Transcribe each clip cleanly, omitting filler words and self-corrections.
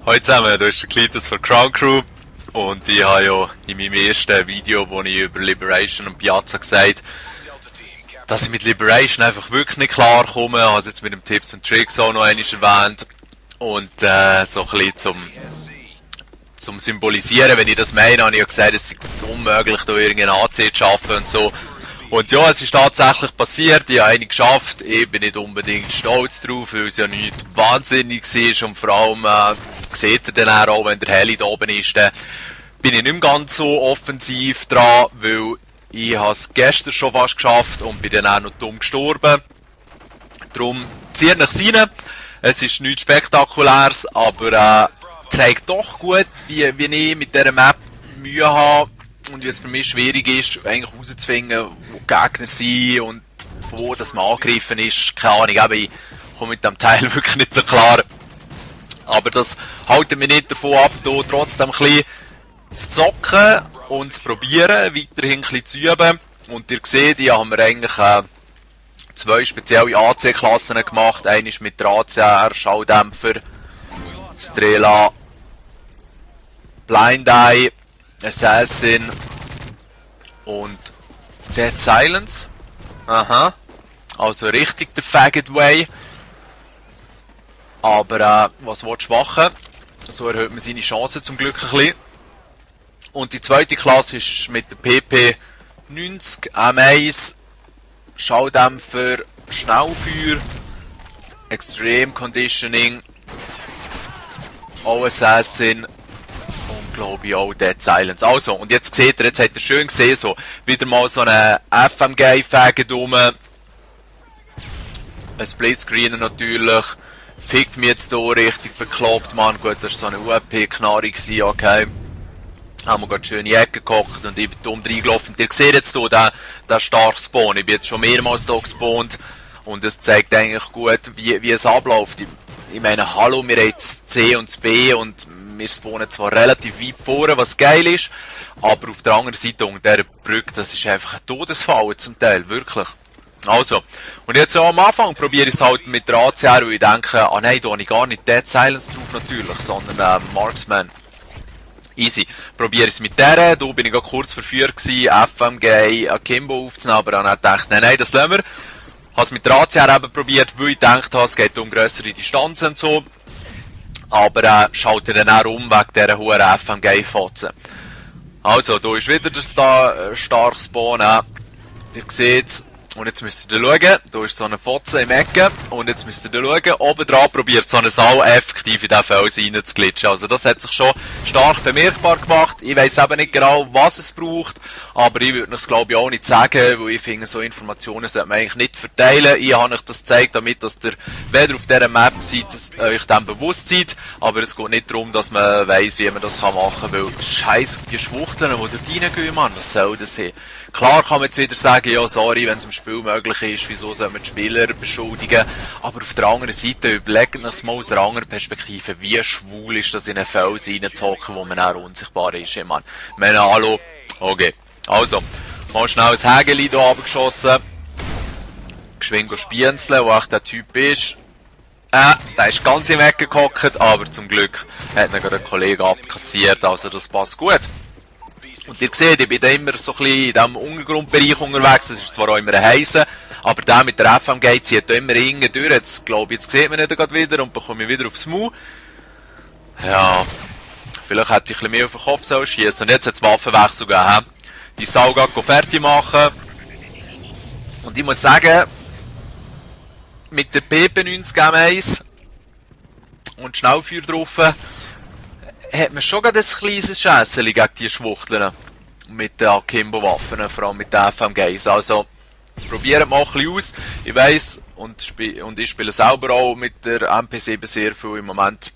Hallo zusammen, hier ist der Klitus von Crown Crew und ich habe ja in meinem ersten Video, wo ich über Liberation und Piazza gesagt dass ich mit Liberation einfach wirklich nicht klarkomme. Ich habe es jetzt mit dem Tipps und Tricks auch noch einmal erwähnt und so ein bisschen zum Symbolisieren, wenn ich das meine, habe ich ja gesagt, es ist unmöglich, da irgendeinen AC zu schaffen und so. Und ja, es ist tatsächlich passiert, ich habe eine geschafft, ich bin nicht unbedingt stolz drauf, weil es ja nicht wahnsinnig war und vor allem seht ihr dann auch, wenn der Heli da oben ist, dann bin ich nicht mehr ganz so offensiv dran, weil ich habe es gestern schon fast geschafft und bin dann auch noch dumm gestorben. Darum zieht nichts rein, es ist nichts Spektakuläres, aber zeigt doch gut, wie ich mit dieser Map Mühe habe und wie es für mich schwierig ist, eigentlich herauszufinden, wo die Gegner sind und von wo das man angegriffen ist. Keine Ahnung, aber ich komme mit dem Teil wirklich nicht so klar. Aber das hält mich nicht davon ab, hier trotzdem ein bisschen zu zocken und zu probieren, weiterhin ein bisschen zu üben. Und ihr seht, hier haben wir eigentlich zwei spezielle AC-Klassen gemacht. Eine ist mit der ACR, Schalldämpfer, Strela, Blind Eye, Assassin und Dead Silence. Aha. Also richtig der Faggot Way. Aber was willst du machen? So erhöht man seine Chancen zum Glück ein bisschen. Und die zweite Klasse ist mit der PP 90 M1 Schalldämpfer, Schnellfeuer, Extreme Conditioning, auch Assassin und glaube ich auch Dead Silence. Also, und jetzt seht ihr, jetzt habt ihr schön gesehen, so wieder mal so eine FMG-Faggot rum. Ein Splitscreener natürlich. Fickt mich jetzt hier richtig bekloppt, Mann. Gut, das war so eine UAP-Knarre, okay. Haben wir gerade schön in die Ecke gehockt und ich bin dumm reingelaufen. Und ihr seht jetzt hier den starken Spawn. Ich bin jetzt schon mehrmals hier gespawnt und es zeigt eigentlich gut, wie es abläuft. Ich meine, hallo, wir haben jetzt C und das B und wir spawnen zwar relativ weit vorne, was geil ist, aber auf der anderen Seite unter dieser Brücke, das ist einfach ein Todesfall zum Teil, wirklich. Also, und jetzt ja, am Anfang probiere ich es halt mit der ACR, weil ich denke, ah nein, da habe ich gar nicht Dead Silence drauf natürlich, sondern Marksman. Easy. Probiere es mit der, da bin ich gerade kurz verführt gewesen, FMG, Akimbo aufzunehmen, aber dann habe ich gedacht, nein, das lassen wir. Habe es mit der ACR eben probiert, weil ich gedacht habe, es geht um grössere Distanzen und so. Aber schalte dann auch um wegen dieser hohen FMG-Fotzen. Also, da ist wieder der starke Spawn. Ihr seht es. Und jetzt müsst ihr schauen, da ist so eine Fotze im Ecke und jetzt müsst ihr schauen, oben dran probiert so eine Sau effektiv in den Fels reinzuglitschen. Also das hat sich schon stark bemerkbar gemacht. Ich weiss eben nicht genau, was es braucht, aber ich würde es glaube ich auch nicht sagen, weil ich finde, so Informationen sollte man eigentlich nicht verteilen. Ich habe euch das gezeigt, damit dass ihr weder auf dieser Map seid, euch dem bewusst seid, aber es geht nicht darum, dass man weiss, wie man das machen kann, weil scheiß auf die Schwuchteln, die dort reingehen, Mann, was soll das sein? Klar kann man jetzt wieder sagen, ja sorry, wenn es im Spiel möglich ist, wieso soll man die Spieler beschuldigen, aber auf der anderen Seite überlegt euch mal aus einer anderen Perspektive, wie schwul ist das in einen Fels reinzuhocken, wo man auch unsichtbar ist, ich meine, hallo, okay, also, mal schnell ein Hägeli hier abgeschossen, geschwind spienzeln, wo auch der Typ ist, der ist ganz im Ecke gehockt, aber zum Glück hat ihn gerade ein Kollege abkassiert, also das passt gut. Und ihr seht, ich bin da immer so ein bisschen in diesem Untergrundbereich unterwegs, das ist zwar auch immer ein heißer, aber der mit der FMG zieht da immer hinten durch, jetzt glaube ich, jetzt sieht man ihn gerade wieder und bekomme ich wieder aufs Maul. Ja, vielleicht hätte ich ein bisschen mehr auf den Kopf schießen und jetzt hat es Waffenwechsel gegeben. Die Sau geht fertig machen. Und ich muss sagen, mit der PP90 M1 und Schnellfeuer drauf, hat man schon gerade ein kleines Schässeli gegen die Schwuchteln mit den Akimbo-Waffen, vor allem mit den FMGs. Also, probiert mal ein bisschen aus. Ich weiss, und ich spiele selber auch mit der MP7 sehr viel. Im Moment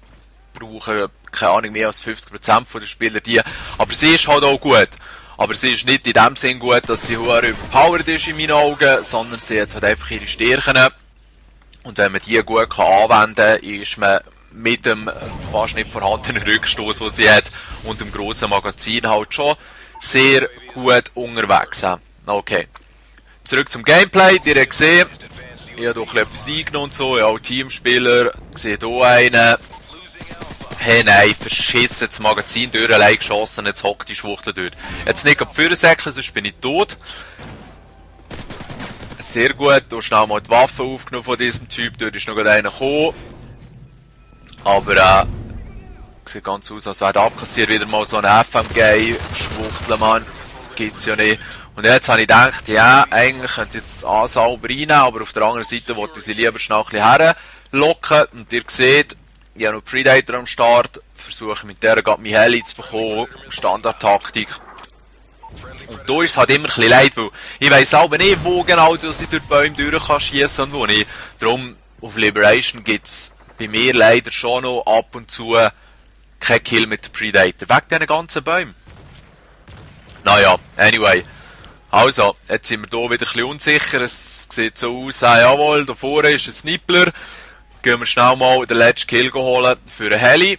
brauchen, keine Ahnung, mehr als 50% der Spieler die. Aber sie ist halt auch gut. Aber sie ist nicht in dem Sinn gut, dass sie hoch überpowered ist in meinen Augen, sondern sie hat halt einfach ihre Stärken. Und wenn man die gut anwenden kann, ist man mit dem fast nicht vorhandenen Rückstoß, den sie hat, und dem grossen Magazin halt schon sehr gut unterwegs. Okay. Zurück zum Gameplay. Ihr habt gesehen, ich habe doch etwas eingenommen und so. Ja, auch Teamspieler. Ich sehe hier einen. Hey nein, verschissen, das Magazin durch, allein geschossen, jetzt hockt die Schwuchtel durch. Jetzt nicht auf die Führersäcke, sonst bin ich tot. Sehr gut, du hast schnell mal die Waffe aufgenommen von diesem Typ, dort ist noch einer gekommen. Aber sieht ganz aus, als wäre abkassiert wieder mal so ein FMG-Schwuchtelmann. Gibt's ja nicht. Und jetzt habe ich gedacht, ja, eigentlich könnte ich jetzt das A sauber reinnehmen, aber auf der anderen Seite wollte ich sie lieber schnell ein bisschen herlocken. Und ihr seht, ich habe noch Predator am Start, versuche mit der gerade mein Heli zu bekommen, Standardtaktik. Und da ist es halt immer ein bisschen leid, weil ich weiss auch nicht, wo genau dass ich durch die Bäume durch schiessen kann und wo nicht. Darum, auf Liberation gibt es bei mir leider schon noch ab und zu kein Kill mit dem Predator, wegen diesen ganzen Bäumen. Naja, anyway. Also, jetzt sind wir hier wieder ein bisschen unsicher, es sieht so aus, jawohl, da vorne ist ein Snippler. Gehen wir schnell mal den letzten Kill holen für einen Heli.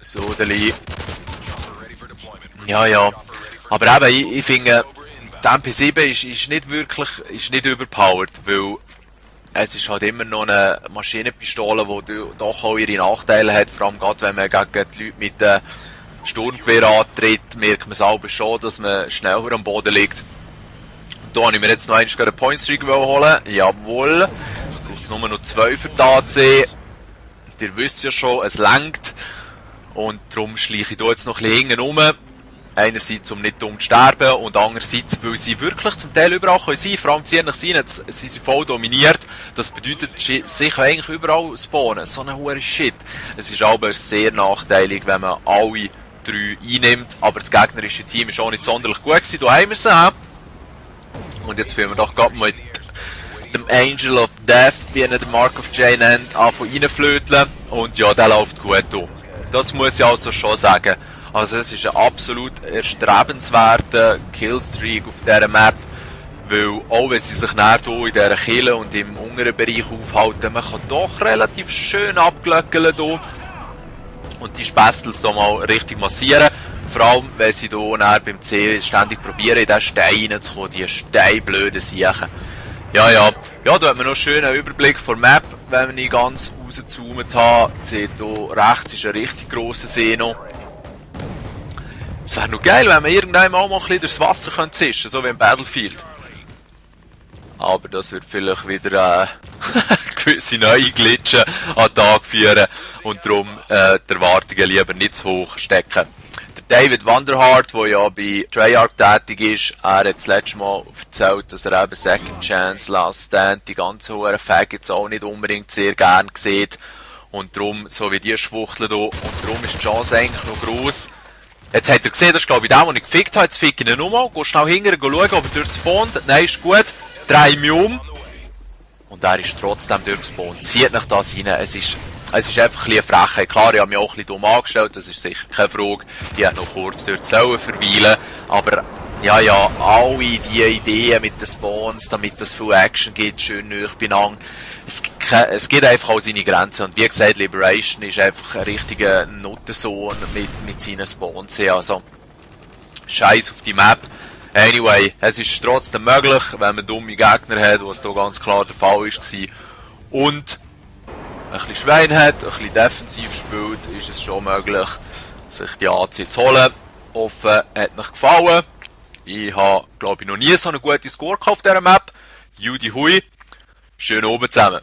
So, der Lee. Ja. Aber eben, ich finde, die MP7 ist nicht wirklich, ist nicht überpowered, weil es ist halt immer noch eine Maschinenpistole, die doch auch ihre Nachteile hat, vor allem gerade wenn man gegen die Leute mit dem Sturmgewehr antritt, merkt man selber schon, dass man schneller am Boden liegt. Und da habe ich mir jetzt noch einen Point Streak holen. Jawohl. Jetzt braucht es nur noch 2 für die AC. Ihr wisst ja schon, es langt. Und darum schleiche ich hier jetzt noch ein bisschen hinten rum. Einerseits, um nicht dumm zu sterben, und andererseits, weil sie wirklich zum Teil überall sein können. Vor allem ziehen sie jetzt sind sie voll dominiert. Das bedeutet, sie können eigentlich überall spawnen. So eine hohe Shit. Es ist aber sehr nachteilig, wenn man alle 3 einnimmt. Aber das gegnerische Team ist auch nicht sonderlich gut gewesen. Da haben wir sie. Und jetzt führen wir doch gerade mit dem Angel of Death, wie er den Mark of J nennt, anfangen reinflöteln. Und ja, der läuft gut hier. Das muss ich also schon sagen. Also es ist ein absolut erstrebenswerter Killstreak auf dieser Map, weil auch wenn sie sich näher hier in dieser Kille und im unteren Bereich aufhalten, man kann doch relativ schön abglöckeln hier und die Spästels hier mal richtig massieren. Vor allem, wenn sie hier näher beim C ständig probieren, in diesen Stein reinzukommen, die steinblöden Siechen. Ja, da hat man noch einen schönen Überblick von der Map, wenn ich ganz rausgezoomt habe. Seht hier rechts ist ein richtig grosser See noch. Es wäre noch geil, wenn man irgendwann auch mal ein bisschen durchs Wasser zischen könnte, so wie im Battlefield. Aber das wird vielleicht wieder gewisse neue Glitchen an den Tag führen und darum die Erwartungen lieber nicht zu hoch stecken. Der David Vanderhart, der ja bei Treyarch tätig ist, er hat das letzte Mal erzählt, dass er eben Second Chance, Last Stand, die ganzen hohen Faggots auch nicht unbedingt sehr gern sieht. Und darum, so wie die Schwuchteln hier, und darum ist die Chance eigentlich noch gross. Jetzt hat er gesehen, das ist glaube ich der, den ich gefickt habe. Jetzt fick ich ihn nochmal, geh schnell hinterher, schauen, ob er durchspawnt. Nein, ist gut. Dreh mich um. Und er ist trotzdem durchgespawnt. Zieht nach das rein. Es ist einfach ein bisschen Frechheit. Klar, ich habe mich auch ein bisschen dumm angestellt, das ist sicher keine Frage. Ich hätte noch kurz dort verweilen. Aber ja, alle diese Ideen mit den Spawns, damit es viel Action gibt, schön nahe beieinander. Es gibt einfach auch seine Grenzen. Und wie gesagt, Liberation ist einfach ein richtiger Nuttensohn mit seinen Spawns. Also, scheiß auf die Map. Anyway, es ist trotzdem möglich, wenn man dumme Gegner hat, was hier ganz klar der Fall war. Und ein bisschen Schwein hat, ein bisschen defensiv spielt, ist es schon möglich, sich die AC zu holen. Hoffen, hat euch gefallen. Ich habe, glaube ich, noch nie so eine gute Score auf dieser Map. Judy Hui. Schön oben zusammen.